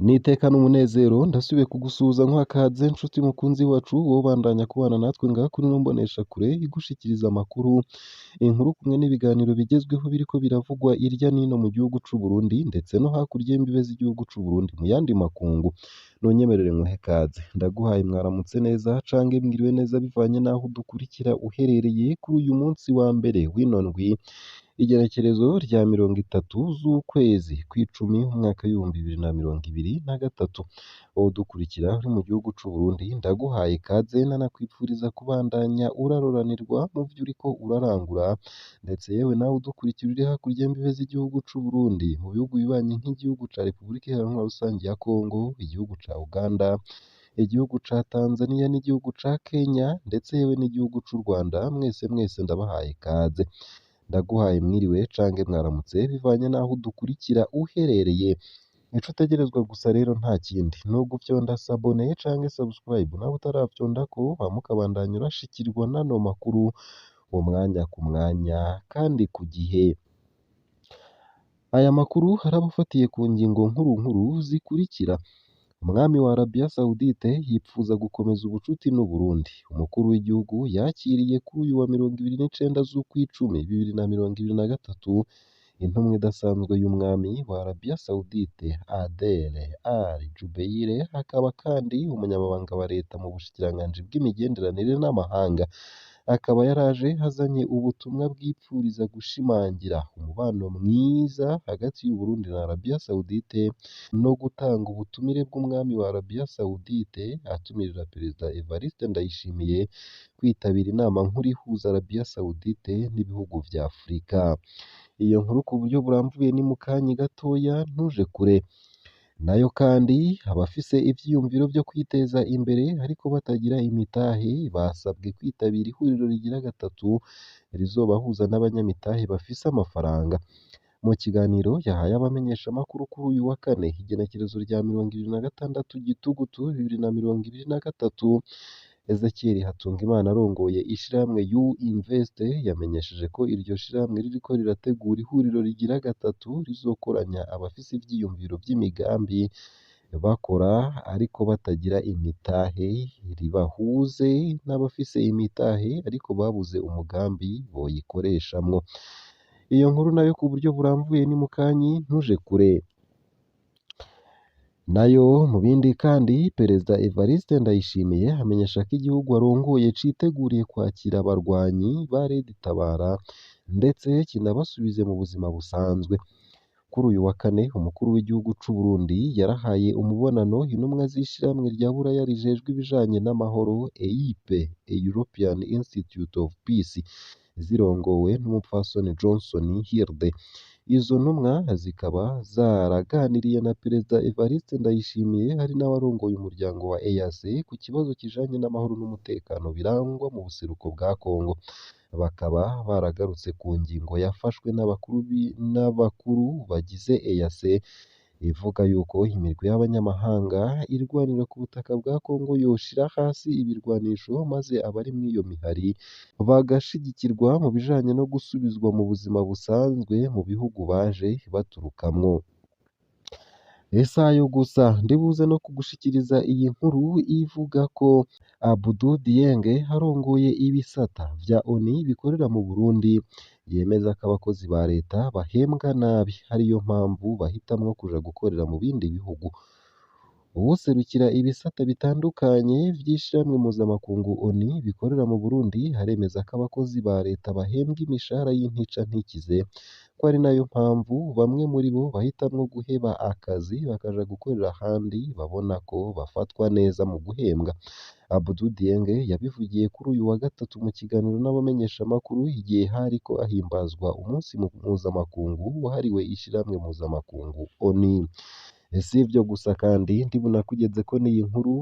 N'iteka n'umunezero ndasubiye kugusuhuza nkuha kaze nshuti mukunzi wacu wowe ubandanya kubana natwe ngaha kuri ino mboneshakure igushikiriza amakuru, inkuru kumwe n'ibiganiro bigezweho biriko biravugwa irya nino mu gihugu c'u Burundi ndetse no hakurya y'imbibe z'igihugu c'u Burundi mu yandi makungu. Nunyemerere nkuhe kaze, ndaguhaye mwaramutse neza cange mwiriwe neza bivanye n'aho udukurikira uherereye kuri uyu munsi wa mbere w'ino ndwi, igenekerezo rya 30 z'ukwezi kw'icumi umwaka w'2023. Wowe udukurikira uri mu gihugu c'u Burundi ndaguhaye kaze nanakwipfuriza kubandanya uraroranirwa mu vyo uriko urarangura, ndetse yewe nawe udukurikira uri hakurya y'imbibe z'igihugu c'u Burundi mu bihugu bibanyi nk'igihugu ca Repubulika Iharanira Rusangi ya Kongo, igihugu ca Uganda, igihugu ca Tanzania n'igihugu ca Kenya ndetse yewe n'igihugu c'u Rwanda, mwese mwese ndabahaye kaze. Ndaguhaye mwiriwe cange mwaramutse bivanye n'aho udukurikira uherereye. Ico utegerezwa gusa rero nta kindi ni ugufyonda s'abonner canke subscribe nawe utaravyondako hama ukabandanya urashikirwa n'ano makuru umwanya ku mwanya kandi ku gihe. Aya makuru araba afatiye ku ngingo nkuru nkuru zikurikira: Umwami wa Arabia Saoudite yipfuza gukomeza ubucuti n'u Burundi. Umukuru w'igihugu yakiriye kuri uyu wa 29 z'ukwicumi 2023 intumwa idasanzwe y'umwami wa Arabia Saoudite Adel Al Jubeir, akaba kandi umunyamabanga wa leta mu bushikiranganji bw'imigenderanire n'amahanga. Akaba yaraje azanye ubutumwa bwipfuriza gushimangira umubano mwiza hagati y'u Burundi na Arabia Saoudite no gutanga ubutumire bw'umwami wa Arabia Saoudite atumirira Perezida Evariste Ndayishimiye kwitabira inama nkuru ihuza Arabia Saoudite n'ibihugu vya Afurika. Iyo nkuru ku buryo burambuye ni mu kanya gatoya ntuje kure. Nayo kandi abafise ivyiyumviro vyo kwiteza imbere ariko batagira imitahe basabwe kwitabira ihuriro rigira gatatu rizobahuza n'abanyamitahe bafise amafaranga. Mu kiganiro yahaye abamenyeshamakuru kuri uyu wa kane igenekerezo rya 26 Gitugutu 2023, Ezekiel Hatungimana arongoye ishirahamwe U-Invest yamenyesheje ko iryo shirahamwe ririko rirategura ihuriro rigira gatatu rizokoranya abafise ivyiyumviro vy'imigambi bakora ariko batagira imitahe, ribahuze n'abafise imitahe ariko babuze umugambi boyikoreshamwo. Iyo nkuru nayo ku buryo burambuye ni mukanyi ntuje kure. Nayo mu bindi kandi Perezida Evariste Ndayishimiye amenyesha ko igihugu arongoye citeguriye kwakira abarwanyi ba Red Tabara ndetse kinabasubize mu buzima busanzwe. Kuri uyu wa kane umukuru w'igihugu c'u Burundi yarahaye umubonano intumwa z'ishirahamwe rya Buraya rijejwe ibijanye n'amahoro EIP, European Institute of Peace, zirongowe n'umupfasoni Johnson Hilde. Izo ntumwa zikaba zaraganiriye na Perezida Evariste Ndayishimiye ari nawe arongoye umuryango wa EAC ku kibazo kijanye n'amahoro n'umutekano birangwa mu buseruko bwa Kongo. Bakaba baragarutse ku ngingo yafashwe n'abakuru bagize EAC ivuga yuko imirwi y'abanyamahanga irwanira ku butaka bwa Kongo yoshira hasi ibirwanisho maze abari mw'iyo mihari bagashigikirwa mu bijanye no gusubizwa mu buzima busanzwe mu bihugu baje baturukamwo. Esayo gusa ndibuze no kugushikiriza iyi nkuru ivuga ko Abdou Dieng arongoye ibisata vya ONU bikorera mu Burundi yemeza ko abakozi ba leta bahembwa nabi ariyo mpamvu bahitamwo kuja gukorera mu bindi bihugu. Uwuserukira ibisata bitandukanye vy'ishirahamwe mpuzamakungu ONU bikorera mu Burundi aremeza ko abakozi ba leta bahembwa imishahara y'intica ntikize, ko ari nayo mpamvu bamwe muri bo bahitamwo guheba akazi bakaja gukorera ahandi babona ko bafatwa neza mu guhembwa. Abdou Dieng yabivugiye kuri uyu wa gatatu mu kiganiro n'abamenyeshamakuru igihe hariko hahimbazwa umunsi mpuzamakungu wahariwe ishirahamwe mpuzamakungu ONU. Si ivyo gusa kandi ndibunakugezeko n'iyi nkuru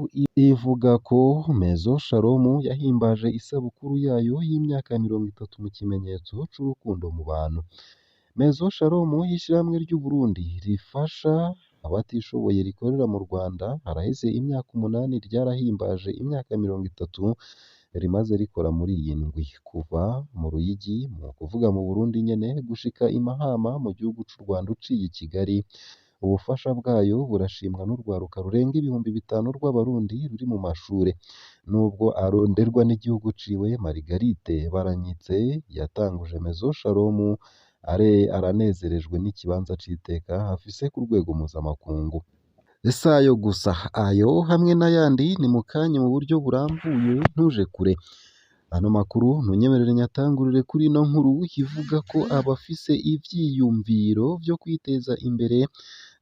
ivuga ko Maison Shalom yahimbaje isabukuru yayo y'imyaka 30 mu kimenyetso c'urukundo mu bantu. Maison Shalom y'ishirahamwe ry'u Burundi rifasha abatishoboye rikorera mu Rwanda haraheze imyaka 8 ryarahimbaje imyaka 30 rimaze rikora muri iyi ndwi, kuva mu Ruyigi mu kuvuga mu Burundi nyene gushika i Mahama mu gihugu c'u Rwanda uciye i Kigali. Ubufasha bwayo burashimwa n'urwaruka rurenga 5000 rw'abarundi ruri mu mashure. Nubwo aronderwa n'igihugu ciwe, Margarite Baranyitse yatanguje Maison Shalom aranezerejwe n'ikibanza c'iteka afise ku rwego mpuzamakungu. Sayo gusa, ayo hamwe n'ayandi ni mu kanya mu buryo burambuye, ntuje kure. Ano makuru ntunyemerere nyatangurire kuri ino nkuru ivuga ko abafise ivyiyumviro vyo kwiteza imbere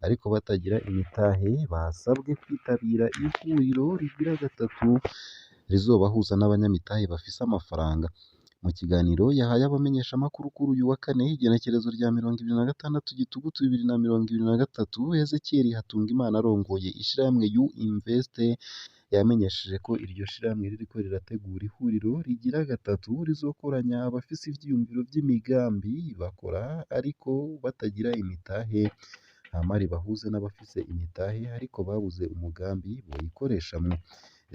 ariko batagira imitahe basabwe kwitabira ihuriro rigira gatatu rizobahuza n'abanyamitahe bafise amafaranga. Mu kiganiro yahaye abamenyeshamakuru kuri uyu wa kane, igenekerezo rya 26 Gitugutu 2023, Ezekiel Hatungimana arongoye ishirahamwe U Invest yamenyesheje ko iryo shirahamwe ririko rirategura ihuriro rigira gatatu rizokoranya abafise ivyiyumviro vy'imigambi bakora ariko batagira imitahe, hama ribahuze n'abafise imitahe ariko babuze umugambi boyikoreshamwo.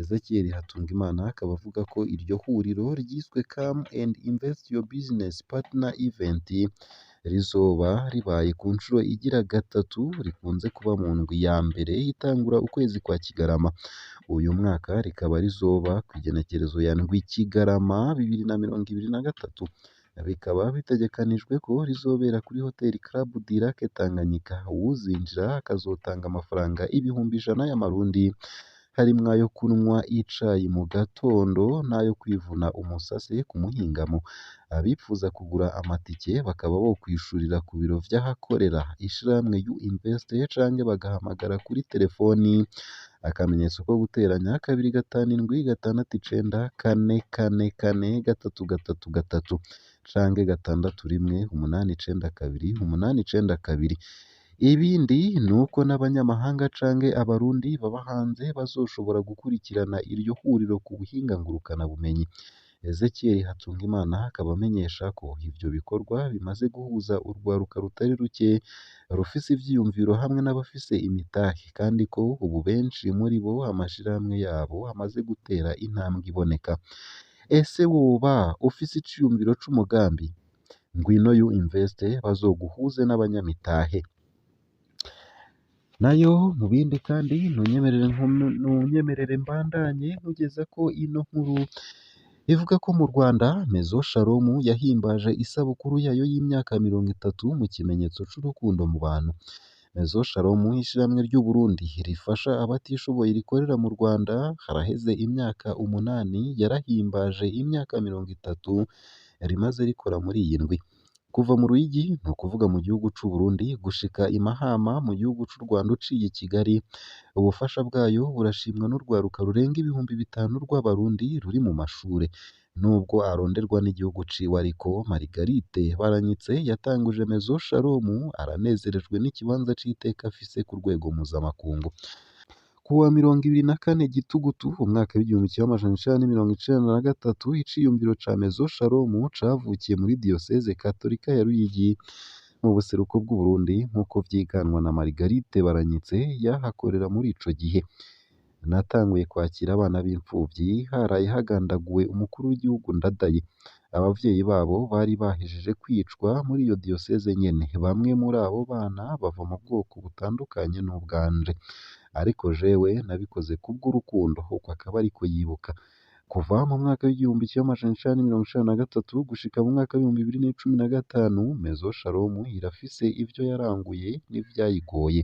Ezekiel Hatungimana akaba avuga ko iryo huriro ryiswe Come and Invest Your Business Partner Event rizoba ribaye ku nshuro igira gatatu, rikunze kuba mu ndwi ya mbere itangura ukwezi kwa Kigarama. Uyu mwaka rikaba rizoba kw'igenekerezo ya ndwi Kigarama 2023. Bikaba bitegekanijwe ko rizobera kuri Hotel Club du Lac Tanganyika. Uwuzinjira akazotanga amafaranga 100,000 y'amarundi, harimwo ayo kunywa icayi mu gatondo n'ayo kwivuna umusase ku muhingamo. Abipfuza kugura amatike bakaba bokwishurira ku biro vy'ahakorera ishirahamwe U Invest canke bagahamagara kuri telefoni akamenyetso ko guteranya 257 69 4 4 4 3 3 3 canke 6 1 8 9 2 8 9 2. Ibindi nuko n'abanyamahanga canke abarundi baba hanze bazoshobora gukurikirana iryo huriro ku buhinga ngurukanabumenyi. Ezekiel Hatungimana akaba amenyesha ko ivyo bikorwa bimaze guhuza urwaruka rutari ruke rufise ivyiyumviro hamwe n'abafise imitahe, kandi ko ubu benshi muri bo amashirahamwe yabo amaze gutera intambwe iboneka. Ese woba ufise iciyumviro c'umugambi? Ngwino U Invest bazoguhuze n'abanyamitahe. Nayo mu bindi kandi ntunyemerere mbandanye nkugeza ko ino nkuru ivuga ko mu Rwanda Maison Shalom yahimbaje isabukuru yayo y'imyaka 30 mu kimenyetso c'urukundo mu bantu. Maison Shalom, ishirahamwe ry'u Burundi rifasha abatishoboye rikorera mu Rwanda, haraheze imyaka 8 yarahimbaje imyaka 30 rimaze rikora muri iyi ndwi. Kuva mu Ruyigi, ni ukuvuga mu gihugu c'u Burundi, gushika i Mahama mu gihugu c'u Rwanda uciye i Kigali, ubufasha bwayo burashimwa n'urwaruka rurenga 5000 rw'abarundi ruri mu mashure. Nubwo aronderwa n'igihugu ciwe ariko, Margarite Baranyitse yatanguje Maison Shalom aranezerejwe n'ikibanza c'iteka afise ku rwego mpuzamakungu. Kuwa 24 Gitugutu umwaka w'1993, iciyumviro ca Maison Shalom cavukiye muri Diyoseze Katolika ya Ruyigi mu buseruko bw'Uburundi, nk'uko vyiganwa na Margarite Baranyitse yahakorera muri ico gihe. Natanguye kwakira abana b'impfuvyi haraye hagandaguwe umukuru w'igihugu Ndadaye. Abavyeyi babo bari bahejeje kwicwa muri iyo diyoseze nyene. Bamwe muri abo bana bava mu bwoko butandukanye n'ubwanje, ariko jewe nabikoze kubw'urukundo, uko akaba ariko yibuka. Kuva mu mwaka w'1993 gushika mu mwaka w'2015, Maison Shalom irafise ivyo yaranguye n'ivyayigoye,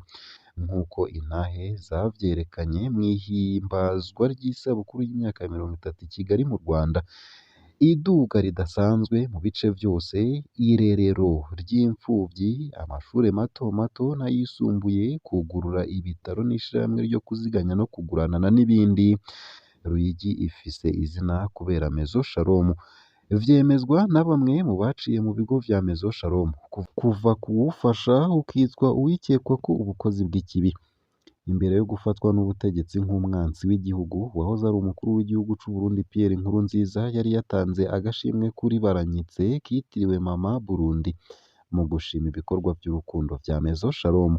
nk'uko intahe zavyerekanye mw'ihimbazwa ry'isabukuru y'imyaka 30 i Kigali mu Rwanda. Iduga ridasanzwe mu bice vyose, irerero ry'imfuvyi, amashure mato mato n'ayisumbuye, kwugurura ibitaro n'ishirahamwe ryo kuziganya no kuguranana n'ibindi. Ruyigi ifise izina kubera Maison Shalom. Vyemezwa na bamwe mu baciye mu bigo vya Maison Shalom. Kuva kuwufasha ukitwa uwikekwa ko ubukozi bw'ikibi. Imbere yo gufatwa n'ubutegetsi nk'umwansi w'igihugu, uwahoze ari umukuru w'igihugu c'u Burundi Pierre Nkurunziza yari yatanze agashimwe kuri Baranyitse kitiriwe Mama Burundi mu gushima ibikorwa vy'urukundo vya Maison Shalom.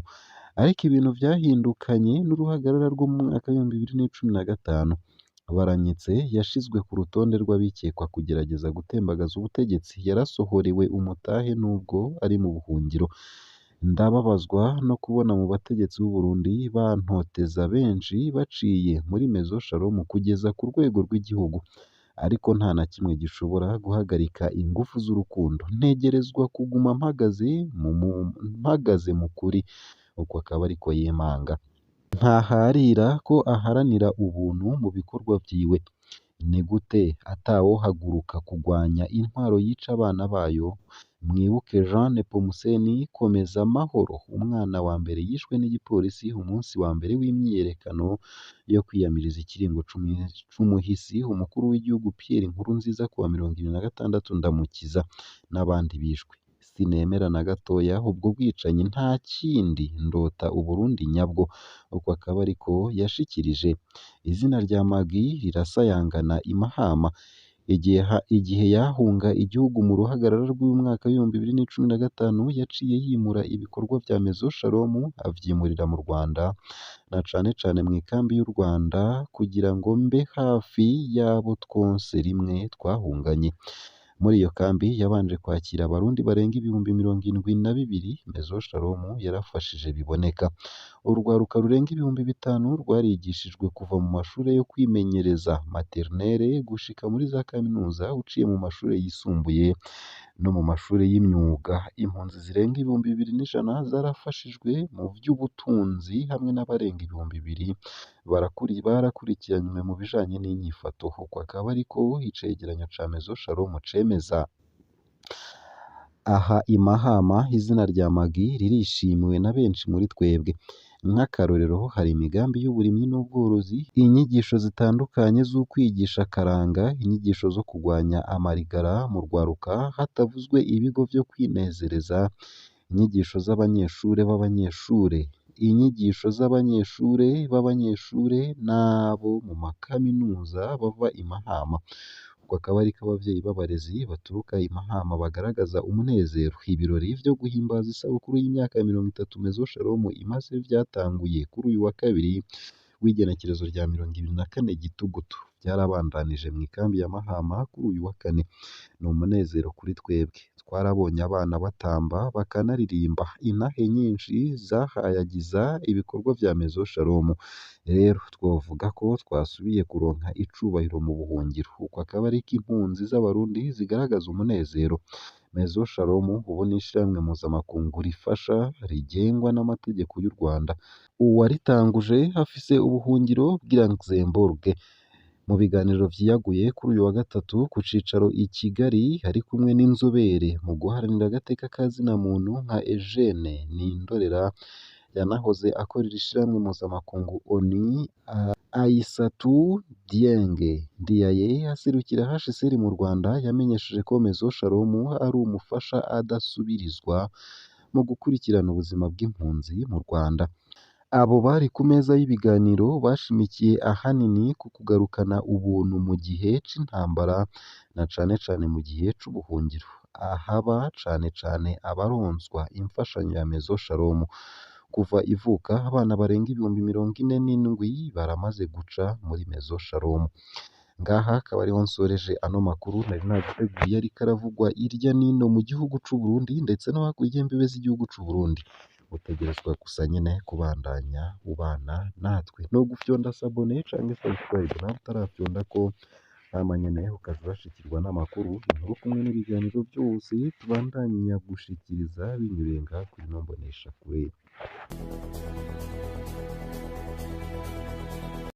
Ariko ibintu vyahindukanye n'uruhagarara rwo mu mwaka w'2015. Baranyitse yashizwe ku rutonde rw'abikekwa kugerageza gutembagaza ubutegetsi, yarasohorewe umutahe nubwo ari mu buhungiro. Ndababazwa no kubona mu bategetsi b'u Burundi bantoteza benshi baciye muri Maison Shalom kugeza ku rwego rw'igihugu, ariko nta na kimwe gishobora guhagarika ingufu z'urukundo. Ntegerezwa kuguma mpagaze mu kuri." Uko akaba ariko yemanga. Ntaharira ko aharanira ubuntu mu bikorwa vyiwe. Ni gute atawohaguruka kugwanya intwaro yica abana bayo? Mwibuke Jean Nepomuscène Komezamahoro, umwana wa mbere yishwe n'igipolisi umunsi wa mbere w'imyiyerekano yo kwiyamiriza ikiringo c'umuhisi umukuru w'igihugu Pierre Nkurunziza kuwa 26 Ndamukiza, n'abandi bishwe. Sinemera na gatoya ubwo bwicanyi, nta kindi, ndota Uburundi nyabwo. Uko akaba ariko yashikirije. Izina rya Maggie rirasayangana i Mahama. Igihe yahunga igihugu mu ruhagarara rw'umwaka w'2015, yaciye yimura ibikorwa vya Maison Shalom avyimurira mu Rwanda, na cane cane mw'ikambi y'u Rwanda, kugira ngo mbe hafi y'abo twonse rimwe twahunganye. Muri iyo kambi yabanje kwakira abarundi barenga 72,000. Maison Shalom yarafashije biboneka. Urwaruka rurenga 5000 rwarigishijwe kuva mu mashure yo kwimenyereza maternelle gushika muri za kaminuza, uciye mu mashure yisumbuye no mu mashure y'imyuga. Impunzi zirenga 2,100 zarafashijwe mu vy'ubutunzi, hamwe n'abarenga 2000 barakurikiranywe mu bijanye n'inyifato. Uko akaba ariko icegeranyo ca Maison Shalom cemeza. Aha i Mahama izina rya Maggie ririshimiwe na benshi muri twebwe. Nk'akarorero, hari imigambi y'uburimyi n'ubworozi, inyigisho zitandukanye z'ukwigisha akaranga, inyigisho zo kugwanya amarigara mu rwaruka hatavuzwe ibigo vyo kwinezereza, inyigisho z'abanyeshure b'abanyeshure, inyigisho z'abanyeshure b'abanyeshure n'abo mu makaminuza bava i Mahama. Uko akaba ariko abavyeyi b'abarezi baturuka i Mahama bagaragaza umunezero. Ibirori vyo guhimbaza isabukuru y'imyaka 30 Maison Shalom imaze vyatanguye kuri uyu wa kabiri w'igenekerezo rya 24 Gitugutu, vyarabandanije mw'ikambi ya Mahama kuri uyu wa kane. Ni umunezero kuri twebwe, twarabonye abana batamba bakanaririmba, intahe nyinshi zahayagiza ibikorwa vya Maison Shalom. Rero twovuga ko twasubiye kuronka icubahiro mu buhungiro. Uko akaba ariko impunzi z'abarundi zigaragaza umunezero. Maison Shalom ubu ni ishirahamwe mpuzamakungu rifasha, rigengwa n'amategeko y'u Rwanda. Uwaritanguje afise ubuhungiro bw'i Luxembourg. Mu biganiro vyiyaguye kuri uyu wa gatatu ku cicaro i Kigali, ari kumwe n'inzobere mu guharanira agateka ka zina muntu nka Eugene Nindorera, yanahoze akorera ishirahamwe mpuzamakungu ONU, Aissatou Dieng Ndiaye aserukira HCR mu Rwanda, yamenyesheje ko Maison Shalom ari umufasha adasubirizwa mu gukurikirana ubuzima bw'impunzi mu Rwanda. Abo bari ku meza y'ibiganiro bashimikiye ahanini ku kugarukana ubuntu mu gihe c'intambara na cane cane mu gihe c'ubuhungiro, ahaba cane cane abaronswa imfashanyo ya Maison Shalom. Kuva ivuka, abana barenga 47,000 baramaze guca muri Maison Shalom. Ngaha akaba ariho nsoreje ano makuru nari naguteguriye ariko aravugwa irya nino mu gihugu c'u Burundi ndetse no hakurya y'imbibe z'igihugu c'u Burundi. Utegerezwa gusa nyene kubandanya ubana natwe no gufyonda s'abonner canke subscribe nawe utarafyondako, hama nyene ukaza urashikirwa n'amakuru, inkuru kumwe n'ibiganiro vyose tubandanya gushikiriza binyuriye ngaha kuri ino mboneshakure.